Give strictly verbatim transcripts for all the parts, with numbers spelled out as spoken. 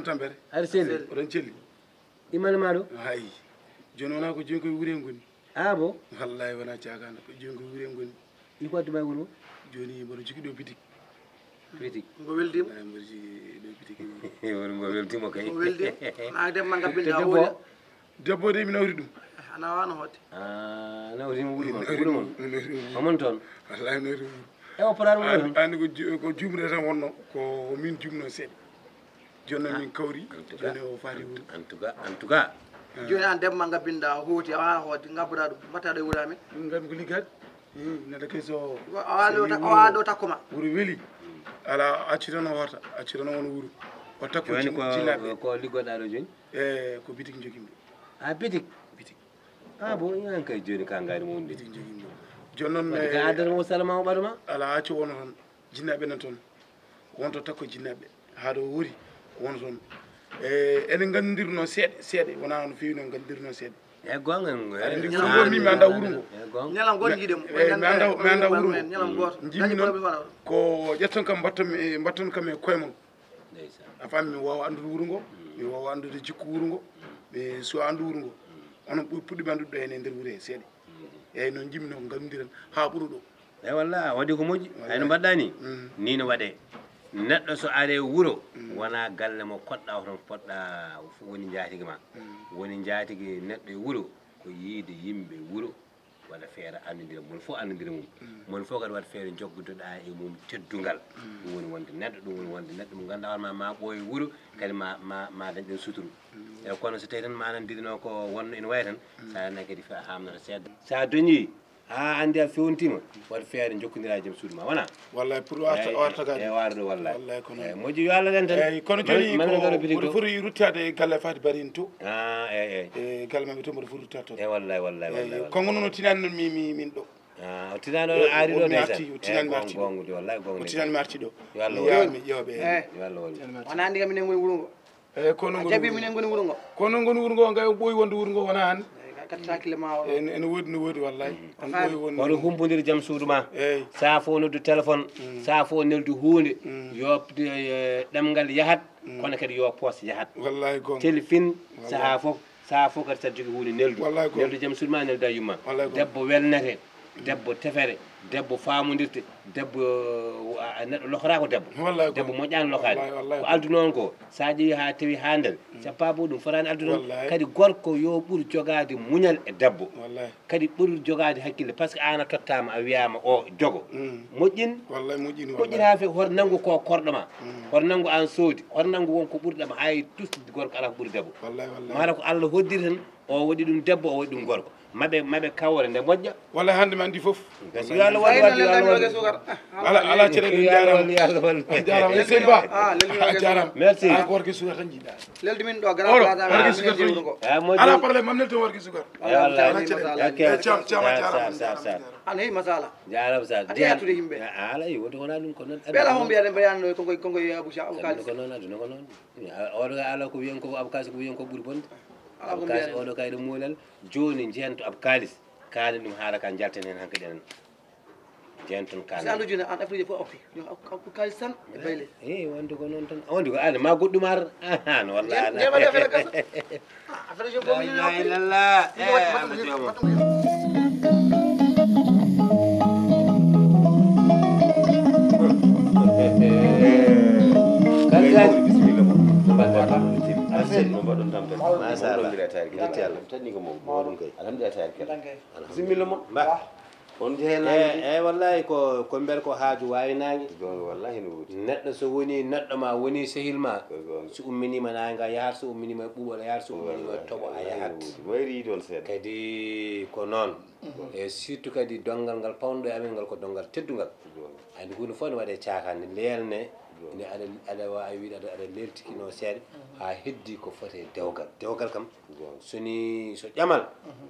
Tampere. Aɗa selli? Oɗon celli? Imane ma ɗo? Hay. Jooni wonaa ko jooni koye wure ngoni. Ah bon? Wallahi wonaa caakaana, ko jooni koye wure ngoni. Iko wattuma e wuro? Jooni mboɗo jogii ɗo bitik. Bitik. Ngo weldiima. Ay, mboɗo jogii ɗo bitik. Wuro ngo weldiima kay. Ngo weldiima. Na debbo nga Te binda debbo hooli. O? Debbo de mi nawri ɗum. Ana wano hoode. Ah, nawrima wuuro mon. Wuuro mon. Mi nawri ɗum. Omon toon? Wallahi mi nawri ɗum. E o potaani wuuro An toon? An ko ju- ko jumre tan wonno, ko min jumno seeɗa. Jooni noon min kawri. En tout cas, Jooni o faati wuuro. En tout cas, en tout cas. Jooni an debbo ma nga binda hooti a wano hoode ngabbata ɗum mbatta ɗo e wuro amen. Ɗum kam ko liggaade. Hmm, neɗɗo kay so O awa ɗo ta- o awa ɗo takko ma. Wuro weli. Ala accu tan o hoota, accu tan o wona wuro. O takko Jooni jin- ko jinnaaɓe. Ko liggoɗaa ɗo jooni? E ko bitik jogimi ɗo. A bitik? Bitik. Ah bon, yan kay jooni ka ngaari mo wonde. Bitik jogimi ɗo. Jooni noon Wadde ka addata mo salama o ɓaɗuma? Ala accu wona toon. Jinnaaɓe nan toon. Wonto takko jinnaaɓe. Haa ɗo wori wona toon. E ene nganndirno seeɗa seeɗa wona no feewi no nganndirno seeɗa. E goonga en. Aɗa andi wuro ngo min mi annda wuro ngo. E goonga. Ñalam goto jiiɗe mo. Eyi mi annda mi annda wuro ngo. Ñalam goto. Jimmi noon ko ƴetton kam mbatton mbatton kam e koye mon. Ndeysaan. A faami mi waawa anndude wuro ngo. Mi waawa anndude jikku wuro ngo. Mi suwa anndu wuro ngo. Onon ɓuri puɗɗi anndude ɗo heen e nder wuro he seeɗa. Eyyi noon jimmi noon nganndiren haa ɓura ɗo. E walla a waɗi ko moƴƴi. Hayno mbaɗɗa ni. Ni no waɗe. Neɗɗo so are wuro wona galle mo koɗɗa hoto poɗɗa. Woni jaatigi ma. Woni jaatigi neɗɗo e wuro ko yiide yimɓe wuro. Waɗa feere anndondira mon fof anndondira mum. Mon fof kadi waɗa feere joggodoɗa e mum teddungal. Ɗum woni wonde neɗɗo ɗum woni wonde neɗɗo mo ganduɗa hoorema ma ɓooye wuuro. Kadi ma ma ma dañ ɗen suturu. E kono so tawi tan manandirino ko wonno ene wayi tan. Sa nani kadi fe a hamnata seeɗa sa doñi. Ha andi a fewntima. Waɗa feere jokkondira e joom suudu ma wona. Wallay pour o arta o arta kadi. E warde wallay. Wallay kono. Eyi moƴƴi yo Allah ren tan. Eyi kono jooni ko mboɗo foti ruttade e galle fati barin to. Ah eyi eyi. E galle maɓɓe to mboɗo foti ruttade toon. Eyi wallay wallay wallay. Eyi kongo noon o tinani noon mi mi min ɗo. Ah o tinani o ari ɗo ndeysaan. O tinani mi arti ɗo. Gongude wallay gongude. O tinani mi arti ɗo. Yo Allah wallay. Yo Allah wallay. Yo Allah wallay. Wona andi kam minen ngoni wuro ngo. Eyi kono ngoni jabi minen ngoni wuro ngo. Kono ngoni wuro ngo ngay o ɓooyi wonde wuro ngo wona an. Ene woodi no woodi wallay. Hoto humbondir jam suudu ma. Sa fo noddu téléphone. Sa fo neldu hunde. Yo ɗemngal yahat. Kono kadi yo poos yahat. Téléphone saha fof. Saha fof kadi saɗa jogi hunde neldu. Neldu jam suudu ma nelda yumma. Debbo welnete. Debbo tefere. Debbo famondirte. Debbo neɗɗo lokora ko debbo. Debbo moƴƴani lokaade. Ko aldu noon ko. Sa ƴeewi ha tawi ha nder. Sappa bo ɗum fotani addude noon. Kadi gorko yo ɓur jogaade muñal e debbo. Kadi ɓur jogaade hakkille par ce que an a tottama a wiyama o jogo. Moƴƴin. Moƴƴin ha fewi hoto nanngu ko korɗo ma. Hoto nanngu an soodi hoto nanngu won ko ɓurɗama hay tus. Gorko ala ko ɓuri debbo. Mata ko Allah hoddiri tan. O waɗi ɗum debbo o waɗi ɗum gorko. Maɓe maɓe kawre nde moƴƴa. Walla hannde mi anndi fof. Yo Allah waɗ waɗ yo Allah waɗ. Ala ala cere ɗum jarama. Jarama e sey ba. Jarama. Merci. Ko warke sugar tan jiɗa. Leldi min ɗo gara warke sugar tan. Ala problème mam nelto warke sugar. Wallay. Cam cam jarama. An heyi masala. Jarama sa. Adi hatude yimɓe. Ala yi woto wona ɗum ko non. Bela hombi aden bayano ko ko ko Abu Sha Abu Kalis. Ko non aduna ko non. Oɗo ala ko wiyen ko Abu Kalis ko wiyen ko ɓuri bonde. Abu Kalis oɗo kay ɗum molal. Joni jento Abu Kalis. Kaali ɗum haala ka jalten hen hankadi enen. Jento tan kaali. Sa lujune an affaire fof oppi. Yo Abu Kalis tan e bayle. Eh wonde ko non tan. Wonde ko ala ma goɗɗum ar. Ahan wallahi. Jema de fere kasa. Affaire je bomi na. La ilaha illallah. Eh Allah jomo. Kanka bisimilla mo. Mbaɗɗon tampere. Machallah. Yetti Allah. Tan ni ko mawɗum. Mawɗum kay. Alhamdulillah tayar kala. Bisimilla mo. Ba. On jehe na. Eh wallahi ko ko mbel ko haaju wawi nangi. Gonga wallahi no wodi. Neɗɗo so woni neɗɗo ma woni sehil ma. So umminima nanga yahat so umminima ɓuɓol yahat so umminima toɓo a yahat. Wayri don seeɗa. Kadi ko noon. E surtout kadi donngal ngal pawnɗo e amen ngal ko donngal teddungal. Andi hunde fof ne waɗe caakan ne leelne. Ne aɗa aɗa wawi wiide aɗa aɗa leltikino seeɗa ha heddi ko foti e dewgal dewgal kam. Soni so ƴamal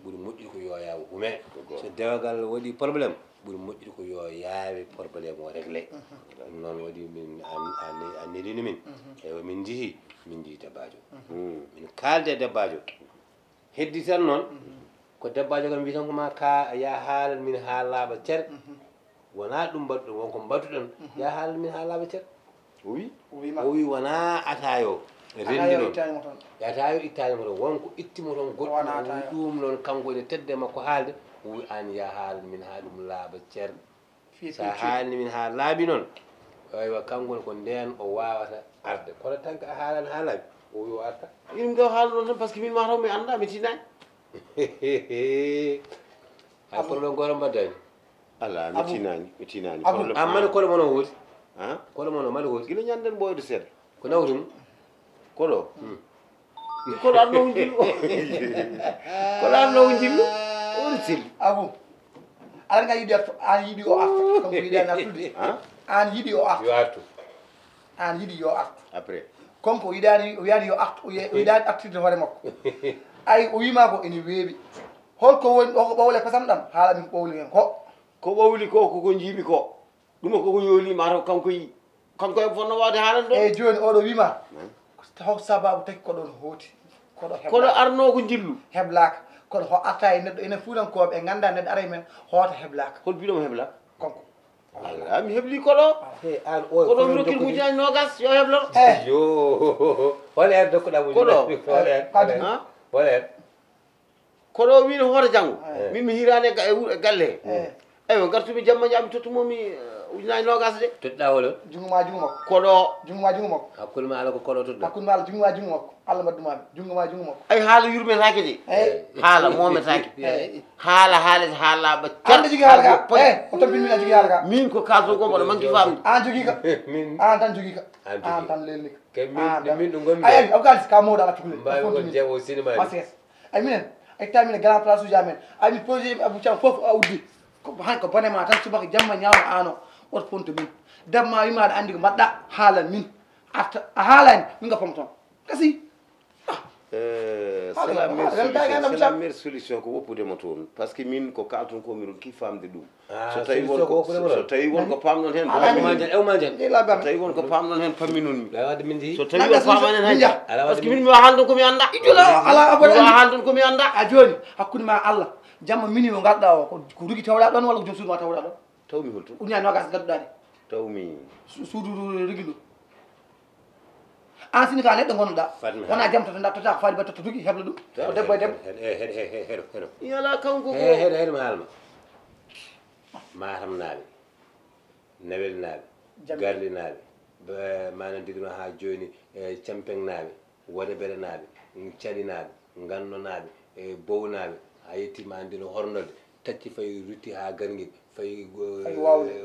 ɓuri moƴƴude ko yo yaw hume. So dewgal waɗi probléme ɓuri moƴƴude ko yo yaawe probléme o réglé. Ɗum noon waɗi min a nelino min. Eywa min jeehi min jeehi debbajo. Min kaalde debbajo. Heddi tan noon ko debbajo kam wi tan ko ma ka ya haalal min ha laaɓa cer. Wona ɗum mbaɗɗon wonko mbaɗɗuɗon. Ya haalal min ha laaɓa cer. O wi o wi wona atayo. Renndi noon. Yata yo ittaani mo toon. Won ko itti mo toon goɗɗum. Ɗum noon kanko ene tedde makko haalde. O wi aan ya haal min haa ɗum laaɓa cer. Sa haalni min haa laaɓi noon, aywa, kanko ne ko ndeen o waawata arde. Kono tan ko a haalani haa laaɓi, o wi o arta. Min ko haalno tan, parce que min mataw mi annda, mi tinaani. Hay problème gooto mbaddani. Ala, mi tinaani, mi tinaani. Problème. Amma ne kolo mono woodi. Ha? Kolo mono mbaɗa woodi. Gila ñanden ɓooyde seeɗa. Ko nawtum? Koɗo. Koɗo arno o njillu. Koɗo arno o njillu. On selli. Abu. Aɗa nga yiɗi artu, an yiɗi o artu. Kanko yiɗani artude. Ha? An yiɗi o artu. Yo artu. An yiɗi yo artu. Après. Kanko o yiɗani, o wiyani yo artu, o ye- o yiɗani artirde hoore makko. Ay, o wima ko ene weeɓi. Holko woni ɗo ko ɓawle kosam ɗam? Haala min ɓawli hen ko. Ko ɓawli ko, ko ko jiimi ko. Ɗum ko ko yooli ma taw kanko yi. Kanko e fonno wawde haalande ɗo. Eyyi, joni oɗo wima. Ko sababu taki ko ɗon hooti. Koɗo heblaka. Koɗo arno ko jillu. Heblaka. Koɗo ho arta e neɗɗo, enen fuutankoɓe en ganda neɗɗo ara e men hoota heblaka. Hol biɗomo heblaka? Kanko. Ala, mi hebli koɗo. He, an o koɗo mi rokki mujani nogas yo heblo. Eh. Yo. Hol en dokkuɗa mujani? Koɗo. Hol en? Hol en? Hol en? Koɗo wino hoore janngo. Eh. Min mi hiiraani e ga- e wuro- e galle he. Eh. Eywa, ngartumi jamma jam tottumomi, eh, ujunaaji noogas de. Tottuɗa holo? Jungo ma jungo makko. Koɗo. Jungo ma jungo makko. Hakkunde ma Allah ko koɗo tottuɗa. Hakkunde ma Allah jungo ma jungo makko. Allah mbadduma mi. Jungo ma jungo makko. Ay, haala yurmetaake de. Eh. Haala mometaake. Eh. Haala, haala, haala ba car. Ande jigi haala ka. Eh, o tampin min a jigi haala ka. Min ko kalto ko mbaɗa manki famde. An jogi ka. Min. An tan jogi ka. An jogi. An tan lelni ka. Kay min, min ɗo ngonmi ɗo. Ay, ay, Abdou Aziz, ka mawɗo ala cukalel. Mbawi on jeewo cinéma ni. Ay minen, ay tawi minen grand place uji amen. Ay min projet Abou Thiam fof a uddi. Ko han ko bone ma tan subaka jamma ñaama ano. Oto fonto min. Damma wima aɗa andi ko mbaɗɗa haalan min. Arta a haalani min ngappamo toon. Kasi. Eh, c'est la meilleure solution, c'est la meilleure solution ko woppude mo toon. Parce que min ko kalton ko min ki famde ɗum. Ah, so tawi won ko, so tawi won ko pamɗon hen, pammi non. So tawi won ko pamɗon hen, pammi non mi. So tawi won pamɗon hen, parce que min mi wawa haalde ko mi anda. Ala abada. Mi wawa haalde ko mi anda. A joni hakkunde ma Allah. Jamma mini mo ngarɗa o ko rugi tawɗa ɗon walla ko joom suudu ma tawɗa ɗon? Tawmi holto? Uña nogas gadduɗa de. Tawmi. Suudu rugi ɗo. An sini ka neɗɗo gonnoɗa. Wona jam toto nda tota ko faali ba toto dugi heblo ɗum. Ko debbo e debbo. Heɗo heɗo heɗo heɗo. Yala kanko ko heɗo heɗo mi haalma. Matam naaɓe, Nawel naaɓe, Garli naaɓe, mana digno ha joni, Campeng naaɓe, Wodebere naaɓe, Cali naaɓe, Ganno naaɓe, e Bow naaɓe. A yetti ma andino hornode. Tacci fay rutti ha garngel. Fay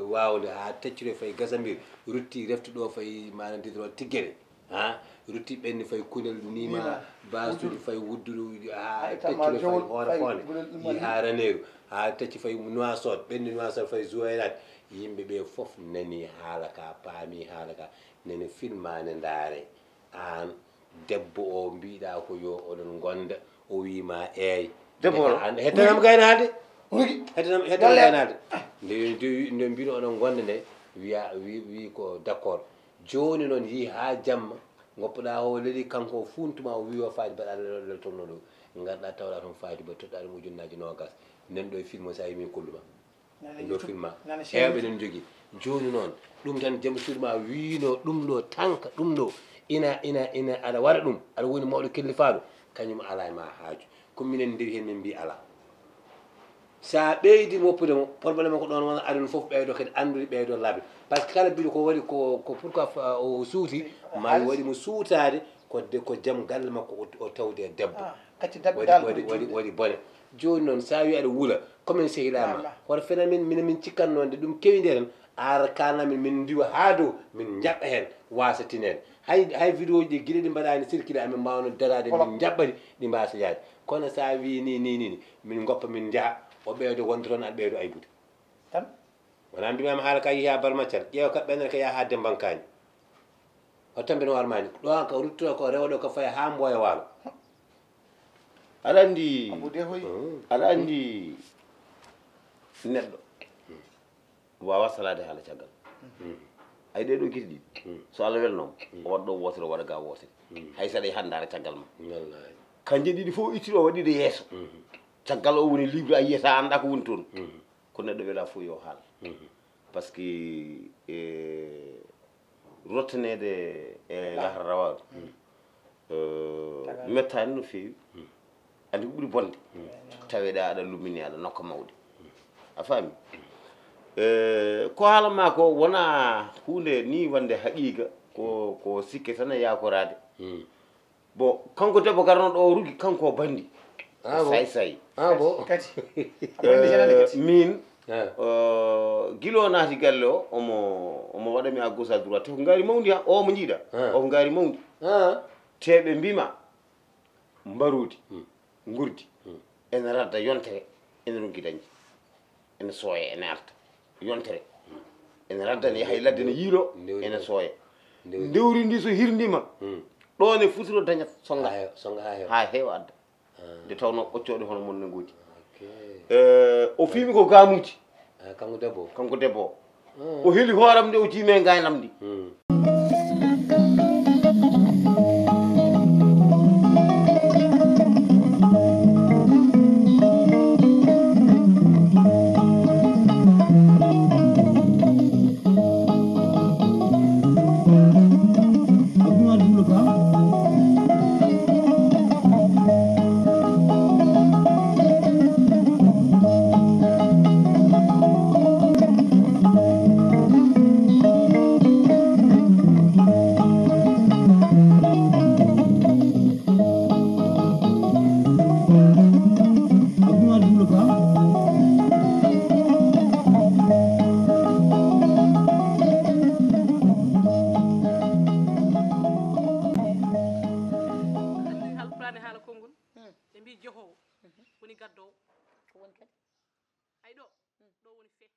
wawde ha taccude fay gasambir. Rutti reftu ɗo fay mana didro tiggere. Ha rutti ɓenni fay kunel nima. Basuji fay wuddudu ha taccude fay hoore fone. Yi ha raneru ha tacci fay noisot ɓenni noisot fay joerat. Yimɓe ɓe fof nani haala ka paami haala ka. Nani filmane ndaare. An debbo o mbiɗa ko yo oɗon gonda. O wi ma eey. Debbo o hetanam gaynade. Hetanam hetanam gaynade. Nde nde mbino oɗon gonda nde wiya wi wi ko d'accord. Joni noon yi ha jamma. Goppuɗa o leli kanko o funtuma o wi o faati mbaɗa leltolno ɗo. Garɗa tawɗa toon faati ba toɗɗa ɗum ujunnaji nogas. Nen ɗo e filmo sa yimi kolluma. Ɗo filma heewɓe nen jogii. Jooni noon ɗum tan jom suudu ma wiino ɗum ɗo tanka ɗum ɗo ina ina ina aɗa waɗa ɗum aɗa woni mawɗo kellifaaɗo. Kañum alaa e ma haaju. Ko minen ndewi heen min mbi alaa. So a ɓeydi woppude mo problème ko ɗoon wona aduna fof ɓeydo kadi anndude ɓeydo laabi. Par ce que kala mbiɗo ko waɗi ko ko pourquoi o suuti ma waɗi mo suutaade ko de ko jom galle makko o tawde e debbo. Waɗi waɗi waɗi bone. Jooni noon so a wi aɗa wula. Komin sehilama hoto fena min mino min cikkanno nde ɗum kewi nde tan. Ara kanamin min ndiwa ha dow min jaɓɓa hen. Wasa tinen hay hay vidéo ji ɗi guiɗe ɗi mbaɗani circulé amin mbawno darade min jaɓɓa ɗi. Ɗi mbasa yaade kono sa wi ni ni ni min goppa min jaaha. O ɓeydo wonde toon aɗa ɓeydo aybude tan. Wona mbimami haala ka yeehi ha barmaccal ƴeewa ka ɓenere ka yaha ha dembankaani. O tambi no warmani ɗo an ka ruttura ko rewa ɗo ka faya ha mboya walo. Aɗa andi aɗa andi neɗɗo wawa salade haala caggal. Ay ɗe ɗo giti ɗiɗi so Allah welnoma o waɗa ɗo wotere o waɗa ga wotere. Hay saɗa e handare caggal ma kanje ɗiɗi fof ittiro o waɗiɗo yeeso. Caggal o woni libre a yiyata anda ko woni toon. Ko neɗɗo wela fof yo haal. Par ce que e rottanede e lahara rawaɗo. Eh, mettaani no feewi. Andi ko ɓuri bonde, taweɗa aɗa lumini, aɗa nokka mawɗi. A faami? Eh, ko haalan ma ko wona huunde ni wonde haqiiqa, ko ko sikke tan e yaakoraade. Bon, kanko debbo garno ɗo o rugi, kanko o bandi. Ah, bon? Say say. Ah, bon? Kadi. Aɗa wonde janande kadi. Min, ah, eh, gila o naati galle o, omo omo waɗa mi à gauche à droite, te ko ngaari mawndi ha o mo jiiɗa. Ah. O ko ngaari mawndi. Ah. Te ɓe mbima mbarodi, ngurdi, ene radda yontere, ene ronki dañde, ene sooya, ene arta yontere, ene radda, ne yaha e ladde, ne yiilo, ene sooya. Ndewri ndi so hirndima, ɗo ne futuro dañat, songa ha heewa, adda. Nde tawno ɓoccooɗe hono mon ne ngoodi. Eh, o fiimi ko gaamuuji. Ah, kanko debbo o? Kanko debbo o. O heli hooram nde o jiimi e ngaynam ndi. Anndi Alquraan e haala konngol, ɓe mbii jehoowo woni gaddoowo. Ko woni kadi? Ay ɗo, ɗo woni fee.